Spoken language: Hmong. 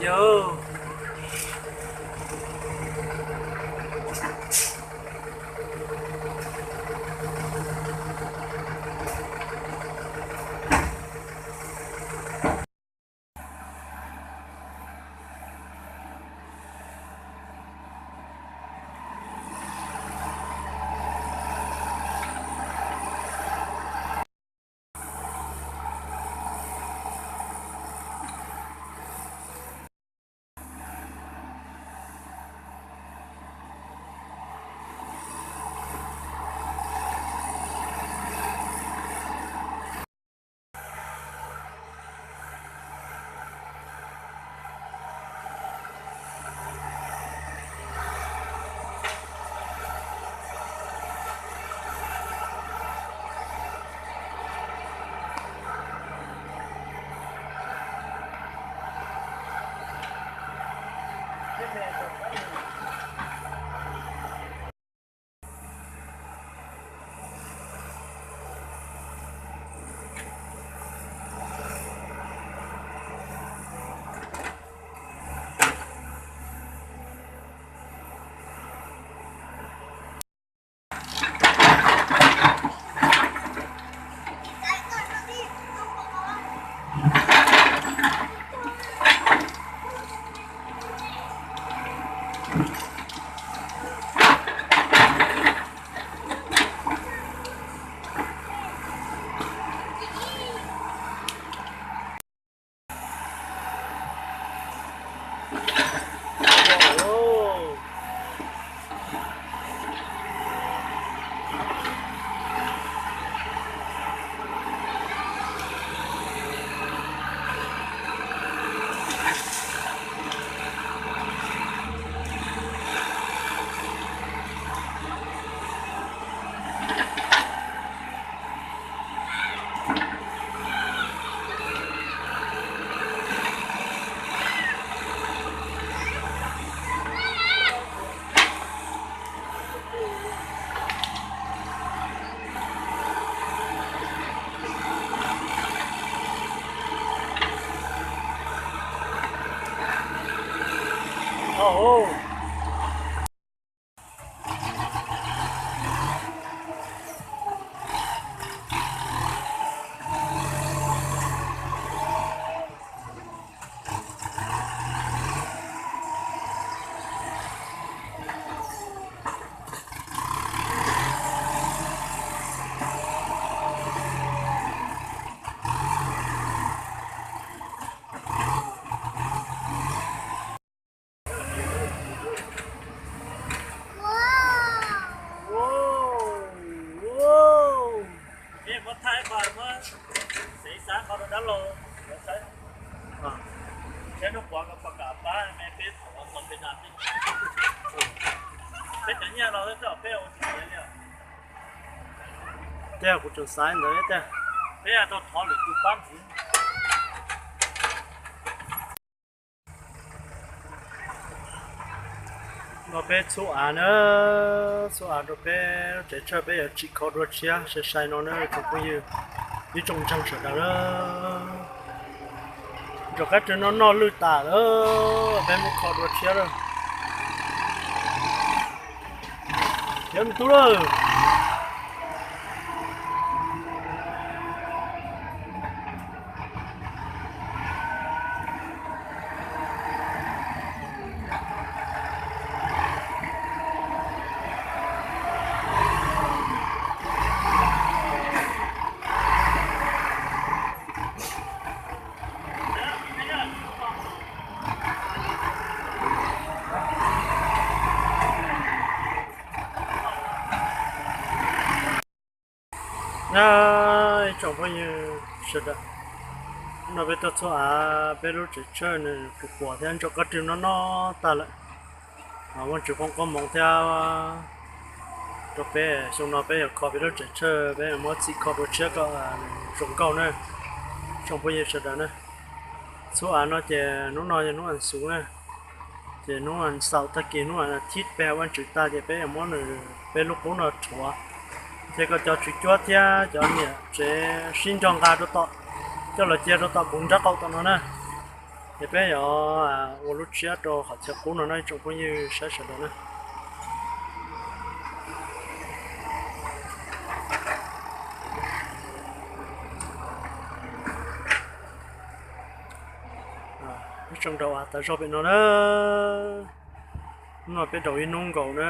Yo. Peb muab thaij ib qho, muab xev xav qhov rau dab laug saib, saib hnub puav ko pom kam pab me peb thaum txog peb na. Peb cov nyiaj los tej zaum peb ua tsis tau li. Tej kuv tseem xav ntawd thiab, peb tau thov lwm tus pab ntxiv. No peb txhub av na, txhub av rau peb lub tsev tsawj, peb yuav tsim kho dua tshiab sai sai no na tsoom phooj ywg, ib tsoom ntseeg sawv daws na. Ntsaum qab rwg no noj lwj tas lawm, peb mus kho dua tshiab lawm. Khiav mus tub lawm. Na, ib tsoom phooj ywg sawv daws, no peb tuaj txhub av peb lub tsev tsawj nws puas puas thiab ntsaum qab rwg no noj tag lawm. Vaaj tswv foom koob hmoov thiab rau peb, xyoo no peb yuav kho peb lub tsev tsawj, peb yuav muab txhim kho dua tshiab kom zoo nkauj na, tsoom phooj ywg sawv daws na. Txhub av no ces hnub no yog hnub as xuv na, ces hnub as xaum tag kis hnub as thib peb vaaj tswv tag ces peb yuav muab nws peb lub qub no rhuav, ces kom cov tswv cuab thiab cov niam tsev sib nrog nqa rau tom, coj los cia rau tom kuv nrab qaum tom no na. Ces peb yuav ua lub tsiab rau qhov chaw qub no na ib tsoom phooj ywg saib sawv daws na. Peb tseem daus av tas zog pem no na. Hnub no peb daus ib hnub nkaus na.